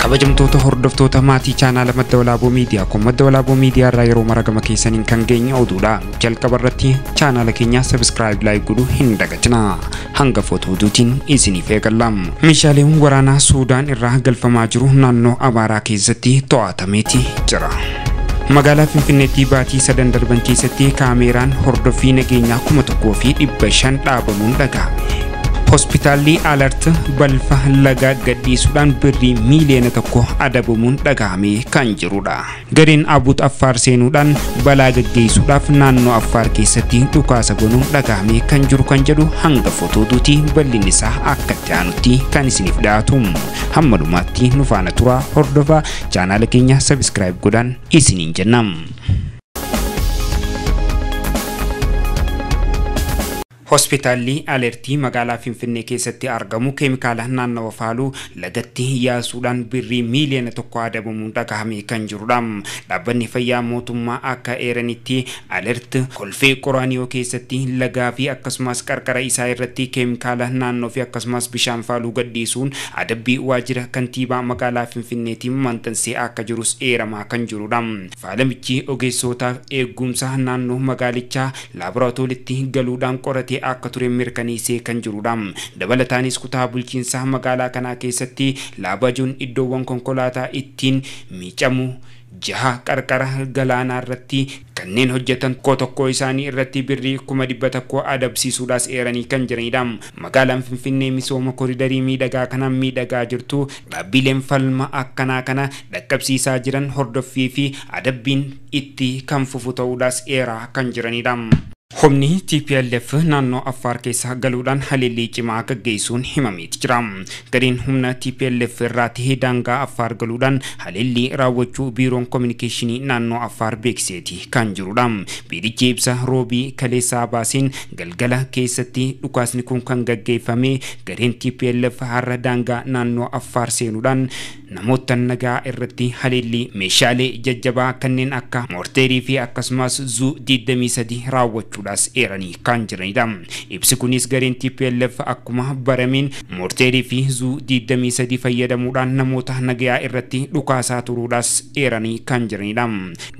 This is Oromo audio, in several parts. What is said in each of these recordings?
Kabajamtoota hordoftoota maatii chaanaala Madda Walaaboo Miidiyaa kun Madda Walaaboo Miidiyaa irraa yeroo mara gama keessaniin kan geenye oduudha. Jalqaba irratti chaanaala keenya subscribe like godhuu hin dagatinaa. Hanga footoo oduutiin isiniif eegalla. Meeshaaleen waraanaa Suudaan irraa galfamaa jiru naannoo Amaaraa keessatti to'atameeti jira. Magaalaa Finfinneetti baatii sadan darban keessatti kaameeraan hordoffii nageenyaa 1500 dhaabamuun dhagahame. Hospitaalli Alert balfa laga gadhiisuudhaan birrii miiliyoona 1 adabamuun dhagahame kan jirudha. Gareen Abuut Affaar seenuudhaan balaa gaggeessuudhaaf naannoo Affaar keessatti dhukaasa banuun dhagahame kan jiru kan jedhu hanga fotootuuti bal'inni isaa akka itti aanutti kan isiniif dhiyaatu. Hamma dhumaatti nu faana turaa hordofaa chaanaala keenya subscribe godhaan isiniin jenna. Hospitaalli Alertii magaalaa Finfinnee keessatti argamu keemikaala naannawa faaluu lagatti yaasuudhaan birrii miiliyoona 1 adabamuun dhagahame kan jirudha. Dhaabbanni fayyaa mootummaa akka eeranitti Alert kolfee qoraaniyoo keessatti lagaa fi akkasumas qarqara isaa irratti keemikaala naannoo fi akkasumas bishaan faaluu gadhiisuun adabbii waajjira kantiibaa magaalaa Finfinneetiin maxxansee akka jirus eeramaa kan jirudha. Faalamichi ogeessota eegumsa naannoo magaalichaa laaboraatooriitti galuudhaan qorate akka ture mirkaneessee kan jirudha. Dabalataanis kutaa bulchiinsaa magaalaa kanaa keessatti laabajuun iddoowwan konkolaataa ittiin miicamu jaha qarqara galaanaa irratti kanneen hojjetan tokko isaanii irratti birrii 100,000 adabsiisuudhaas eeranii kan jiranidha. Magaalaan Finfinnee misooma koriidarii miidhagaa kanaan miidhagaa jirtu dhaabbileen falma akkanaa kana dhaqqabsiisaa jiran hordoffii fi adabbiin itti kan fufu ta'uudhaas eeraa kan jiranidha. Humni TPLF naannoo Affaar keessa galuudhaan haleellii cimaa gaggeessuun himameeti jira. Gareen humna TPLF irraa ta'ee daangaa Affaar galuudhaan haleellii raawwachuu biiroon kominikeeshinii naannoo Affaar beeksiseeti kan jirudha. Biirichi ibsa roobii kaleessaa baaseen galgala keessatti dhukaasni kun kan gaggeeffame gareen TPLF har'a daangaa naannoo Affaar seenuudhaan namoota nagaa irratti haleellii meeshaalee jajjabaa kanneen akka moorteerii fi akkasumas zuu 23 raawwachuu eeranii kan jiranidha. Ibsi kunis gareen TPLF akkuma barameen moorteerii fi zuu 23 fayyadamuudhaan namoota nagayaa irratti dhukaasaa turuudhaas eeranii kan jiranidha.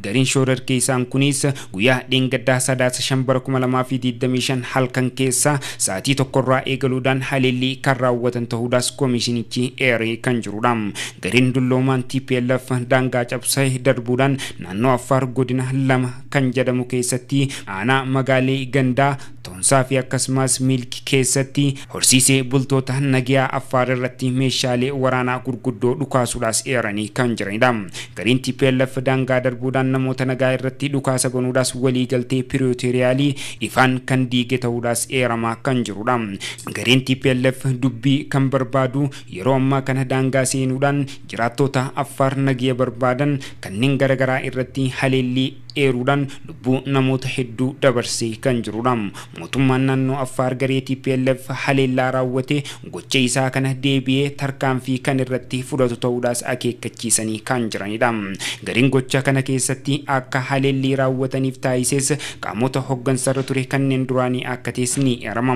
Gareen shoorar keessaan kunis guyyaa dheengaddaa sadaasa 5 bara 2025 halkan keessa sa'aatii 1 eegaluudhaan haleellii kan raawwatan ta'uudhaas koomishinichi eeree kan jirudha. Gareen dulloomaan TPLF daangaa cabsee darbuudhaan naannoo Affaar godina 2 kan jedhamu keessatti aanaa magaalee gandaa Toonsaa fi akkasumas Milki keessatti horsiisee bultoota nagayaa Affaar irratti meeshaalee waraanaa gurguddoo dhukaasuudhaas eeranii kan jiranidha. Gareen TPLF daangaa darbuudhaan namoota nagaa irratti dhukaasa banuudhaas waliigaltee pirooteriyaalii ifaan kan diige ta'uudhaas eeramaa kan jirudha. Gareen TPLF dubbii kan barbaadu yeroo ammaa kana daangaa seenuudhaan jiraattota Affaar nagaya barbaadan kanneen garaagaraa irratti haleellii eeruudhaan lubbuu namoota hedduu dabarsee kan jirudha. Mootummaan naannoo Affaar garee TPLF haleellaa raawwate gocha isaa kana deebi'ee tarkaanfii kan irratti fudhatu ta'uudhaas akeekkachiisanii kan jiranidha. Gareen gocha kana keessatti akka haleellii raawwataniif taasises qaamota hoggansarra ture kanneen duraanii akka ta'es ni eerama.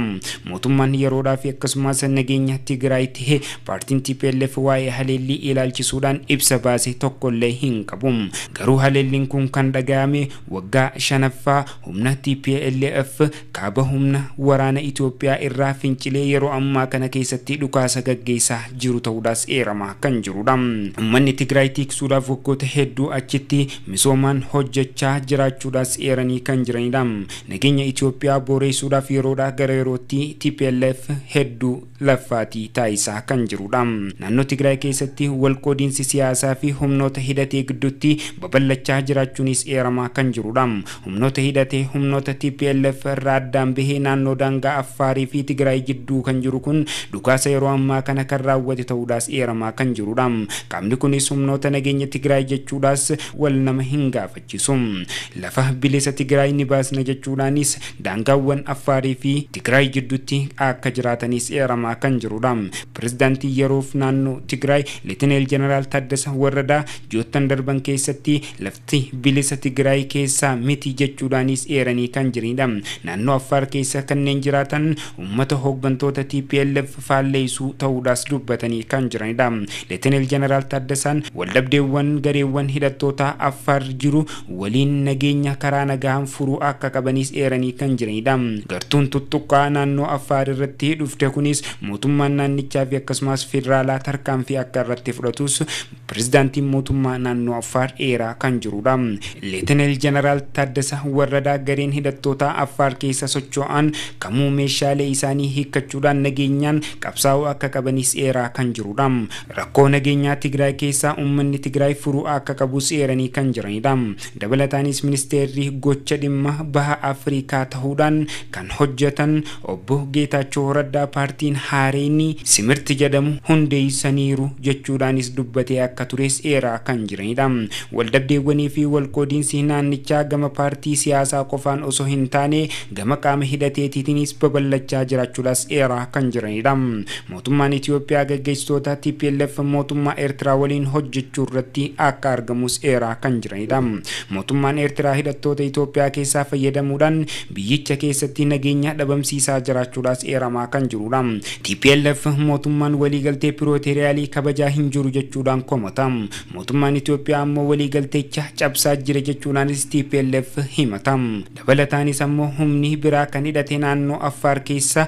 Mootummaan yeroodhaa fi akkasumas nageenya Tigraay ta'e paartiin TPLF waa'ee haleellii ilaalchisuudhaan ibsa baase tokkollee hin qabu. Garuu haleelliin kun kan dhagahame waggaa 5ffaa humna TPLF kaaba humna waraana Itoophiyaa irraa fincilee yeroo ammaa kana keessatti dhukaasa gaggeessaa jiru ta'uudhaas eeramaa kan jirudha. Uummanni Tigraay tiksuudhaaf waggoota hedduu achitti misoomaan hojjechaa jiraachuudhaas eeranii kan jiranidha. Nageenya Itoophiyaa booreessuudhaaf yeroodhaa gara yerootti TPLF hedduu laffaatii taasisaa kan jirudha. Naannoo Tigraay keessatti walqoodiinsi siyaasaa fi humnoota hidhatee gidduutti babal'achaa jiraachuunis eeramaa kan jirudha. Humnoota hidhatee humnoota TPLF irraa addaan bahee naannoo daangaa Affaarii fi Tigraay jidduu kan jiru kun dhukaasa yeroo ammaa kana kan raawwate ta'uudhaas eeramaa kan jirudha. Qaamni kunis humnoota nageenya Tigraay jechuudhaas wal nama hin gaafachiisu. Lafa bilisa Tigraay ni baasna jechuudhaanis daangaawwan Affaarii fi Tigraay jidduutti akka jiraatanis eeramaa kan jirudha. Pirezidaantii yeroof naannoo Tigraay Leetineel Jeneraal Taddasa Warradaa ji'oottan darban keessatti lafti bilisa Tigraay keessaa miti jechuudhaanis eeranii kan jiranidha. Naannoo Affaar keessa kanneen jiraatan uummata hooggantoota TPLF faalleessuu ta'uudhaas dubbatanii kan jiranidha. Leetenaal Jeneraal Taaddasaan waldhabdeewwan gareewwan hidhattoota Affaar jiru waliin nageenya karaa nagaan furuu akka qabanis eeranii kan jiranidha. Gartuun tuttuqqaa naannoo Affaar irratti dhufte kunis mootummaan naannichaa fi akkasumas federaalaa tarkaanfii akka irratti fudhatus pirezidaantiin mootummaa naannoo Affaar eeraa kan jirudha. Leetenaal Jeneraal Taaddasa Warradaa gareen hidhattoota Affaar keessa socho'an kamuu meeshaalee isaanii hiikkachuudhaan nageenyaan qabsaa'uu akka qabanis eeraa kan jirudha. Rakkoo nageenyaa Tigraay keessaa uummanni Tigraay furuu akka qabus eeranii kan jiranidha. Dabalataanis ministeerri gocha dhimma baha Afrikaa ta'uudhaan kan hojjetan obbo Geetaachoo Raddaa paartiin Haareenii Simirti jedhamu hundeessaniiru jechuudhaanis dubbatee akka tures eeraa kan jiranidha. Waldhabdeewwanii fi walqoodiinsi naannichaa gama paartii siyaasaa qofaan osoo hin taane gama qaama hidhateetiitiinis babal'achaa jiraachuudhaas eeraa kan jiranidha. Mootummaan Itoophiyaa gaggeessitoota TPLF mootummaa Eertiraa waliin hojjechuu irratti akka argamus eeraa kan jiranidha. Mootummaan Eertiraa hidhattoota Itoophiyaa keessaa fayyadamuudhaan biyyicha keessatti nageenya dhabamsiisaa jiraachuudhaas eeramaa kan jirudha. TPLF mootummaan waliigaltee pirooteriyaalii kabajaa hin jiru jechuudhaan komata. Mootummaan Itoophiyaa ammoo waliigaltecha cabsaa jira jechuudhaanis TPLF himata. Dabalataanis ammoo humni biraa kan hidhate naannoo Affaar keessa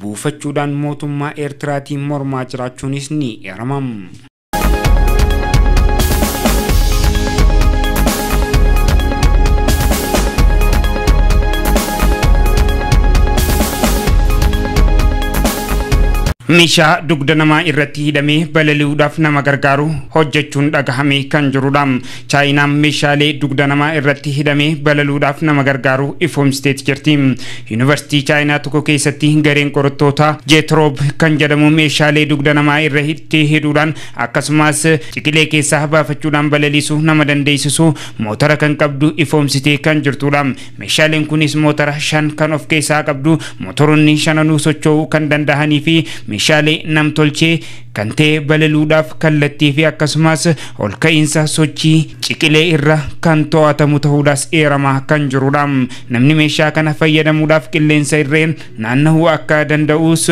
buufachuudhaan mootummaa Eertiraatiin mormaa jiraachuunis ni eerama. Meeshaa dugda namaa irratti hidhamee balali'uudhaaf nama gargaaru hojjechuun dhagahame kan jirudha. Chaayinaan meeshaalee dugda namaa irratti hidhamee balali'uudhaaf nama gargaaru ifoomsiteeti jirti. Yuunivarsiitii Chaayinaa tokko keessatti gareen qorattoota Jeetiroob kan jedhamu meeshaalee dugda namaa irratti hidhuudhaan akkasumas ciqilee keessaa baafachuudhaan balaliisuu nama dandeessisu motora kan qabdu ifoomsitee kan jirtudha. Meeshaaleen kunis motora 5 kan of keessaa qabdu, motoroonni shananuu socho'uu kan danda'anii fi meeshaalee namtolchee kan ta'e balali'uudhaaf kallattii fi akkasumas ol ka'iinsa sochii ciqilee irra kan to'atamu ta'uudhaas eeramaa kan jirudha. Namni meeshaa kana fayyadamuudhaaf qilleensa irreen naanna'uu akka danda'us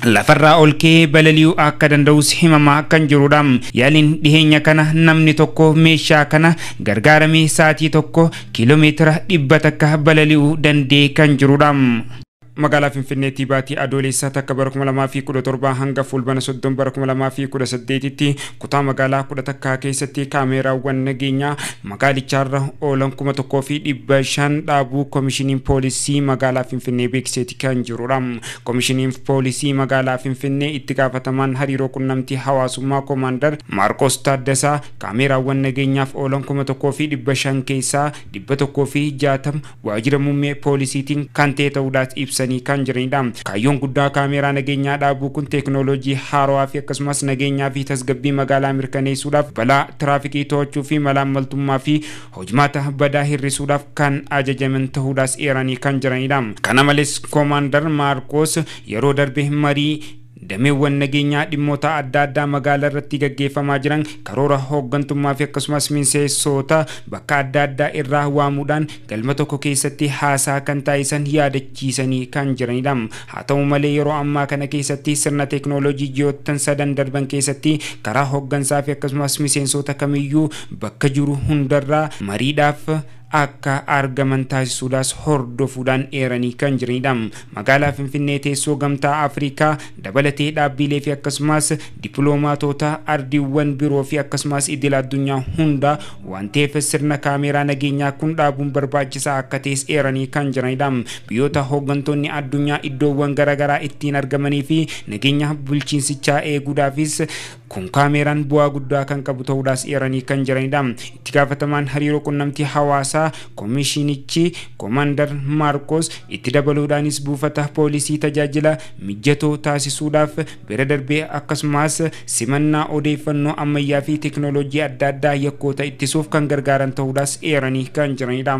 lafarraa ol ka'ee balali'uu akka danda'us himamaa kan jirudha. Yaaliin dhiheenya kana namni tokko meeshaa kana gargaaramee sa'aatii tokko kiiloomeetira 100 balali'uu danda'e kan jirudha. Magaalaa Finfinneetti baatii adoolessaa takka bara 2017 hanga fulbana 30 bara 2018tti kutaa magaalaa 11 keessatti kaameeraawwan nageenyaa magaalichaarra oolan 1500 dhaabuu koomishiniin poolisii magaalaa Finfinnee beeksiseeti kan jirudha. Koomishiniin poolisii magaalaa Finfinnee itti gaafatamaan hariiroo qunnamtii hawaasummaa koomaandar Maarqos Taaddasaa kaameeraawwan nageenyaaf oolan 1500 keessaa 160 waajjira muummee poolisiitiin kan ta'e ta'uudhaas ibsa kan jiranidha. Kaayyoon guddaa kaameeraa nageenyaa dhaabuu kun teeknooloojii haarawaa fi akkasumas nageenyaa fi tasgabbii magaalaa mirkaneessuudhaaf balaa tiraafikii to'achuu fi malaammaltummaa fi hojmaata badaa hir'isuudhaaf kan ajajaman ta'uudhaas eeranii kan jiranidha. Kana malees koomaandar Maarqos yeroo darbe marii dameewwan nageenyaa dhimmoota adda addaa magaalaa irratti gaggeeffamaa jiran karoora hooggantummaa fi akkasumas miseensota bakka adda addaa irraa waamuudhaan galma tokko keessatti haasaa kan taasisan yaadachiisanii kan jiranidha. Haa ta'u malee yeroo ammaa kana keessatti sirna teeknooloojii ji'oottan sadan darban keessatti karaa hooggansaa fi akkasumas miseensota kamiyyuu bakka jiru hundarraa mariidhaaf akka argaman taasisuudhaas hordofuudhaan eeranii kan jiranidha. Magaalaa Finfinnee teessoo gamtaa Afrikaa dabalatee dhaabbilee fi akkasumas dippiloomaatota ardiiwwan biroo fi akkasumas idil addunyaa hunda waan ta'eef sirna kaameeraa nageenyaa kun dhaabuun barbaachisaa akka ta'es eeranii kan jiranidha. Biyyoota hooggantoonni addunyaa iddoowwan garaagaraa ittiin argamanii fi nageenya bulchiinsichaa eeguudhaafis kun kaameeraan bu'aa guddaa kan qabu ta'uudhaas eeranii kan jiranidha. Itti gaafatamaan hariiroo qunnamtii hawaasaa koomishinichi koomaandar Maarqos itti dabaluudhaanis buufata poolisii tajaajila mijatoo taasisuudhaaf bira darbee akkasumas simannaa odeeffannoo ammayyaa fi teeknooloojii adda addaa yakkoota ittisuuf kan gargaaran ta'uudhaas eeranii kan jiranidha.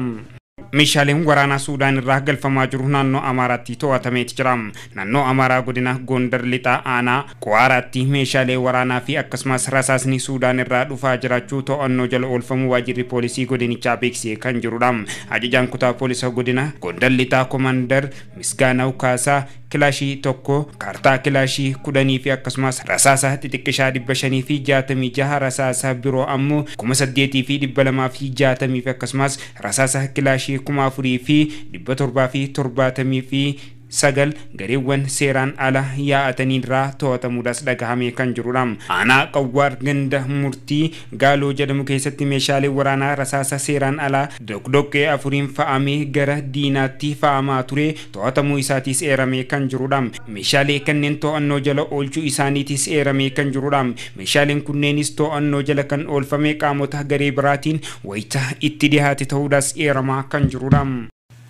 Meeshaaleen waraanaa Suudaan irraa galfamaa jiru naannoo Amaaraatti to'atameeti jira. Naannoo Amaaraa godina Gondar lixaa aanaa Quwaaraatti meeshaalee waraanaa fi akkasumas rasaasni Suudaan irraa dhufaa jiraachuu to'annoo jala oolfamuu waajjirri poolisii godinichaa beeksisee kan jirudha. Ajajaan kutaa poolisa godina Gondar lixaa Komandar Misgaanaw Kaasaa kilaashii 1, kaartaa kilaashii 10 fi akkasumas rasaasa xixiqqishaa 566, rasaasa biroo ammoo 8260 fi akkasumas rasaasa kilaashii 4779 gareewwan seeraan ala yaa'atanii irraa to'atamuudhaas dhagahamee kan jirudha. Aanaa Qawwaar ganda murtii Gaaloo jedhamu keessatti meeshaalee waraanaa rasaasa seeraan alaa doqdoqqee 4 fa'amee gara diinaatti fa'amaa ture to'atamuu isaatiis eeramee kan jirudha. Meeshaalee kanneen to'annoo jala oolchuu isaaniitis eeramee kan jirudha. Meeshaaleen kunneenis to'annoo jala kan oolfame qaamota garee biraatiin wayita itti dhiyaate ta'uudhaas eeramaa kan jirudha.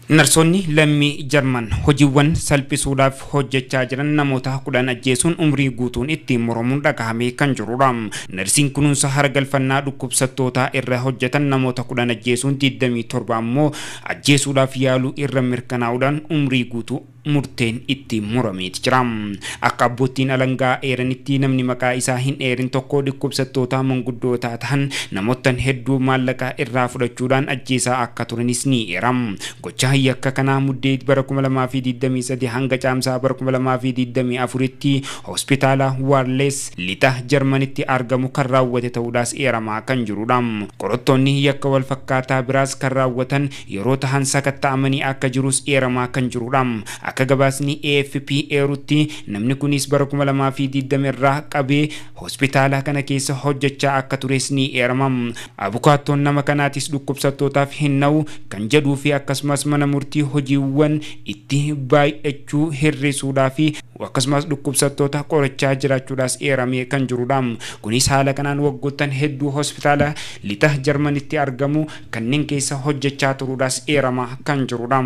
Narsoonni lammii Jarman hojiiwwan salphisuudhaaf hojjechaa jiran namoota 10 ajjeesuun umrii guutuun ittiin moromuun dhagahamee kan jirudha. Narsiin kunuunsa hargalfannaa dhukkubsattootaa irra hojjetan namoota 10 ajjeesuun 27 ammoo ajjeesuudhaaf yaaluu irra mirkanaa'uudhaan umrii guutuu murteen itti murameeti jira. Akka abboottiin alangaa eeranitti namni maqaa isaa hin eerin tokko dhukkubsattoota manguddootaa ta'an namoottan hedduu maallaqa irraa fudhachuudhaan ajjeesaa akka turanis ni eeram. Gocha yakka kanaa muddee bara 2023 hanga caamsaa bara 2024tti hospitaala Waarlees lixa Jarmanitti argamu kan raawwate ta'uudhaas eeramaa kan jirudha. Qorattoonni yakka wal fakkaataa biraas kan raawwatan yeroo tahan sakatta'amanii akka jirus eeramaa kan jirudha. Akka gabaasni AFP eerutti namni kunis bara 2020 irraa qabee hospitaala kana keessa hojjechaa akka tures ni eerama. Abukaattoon nama kanaatis dhukkubsattootaaf hin na'u kan jedhuu fi akkasumas mana murtii hojiiwwan itti baay'achuu hir'isuudhaa fi akkasumas dhukkubsattoota qorachaa jiraachuudhaas eeramee kan jirudha. Kunis haala kanaan waggoottan hedduu hospitaala lixa Jarmanitti argamu kanneen keessa hojjechaa turuudhaas eeramaa kan jirudha.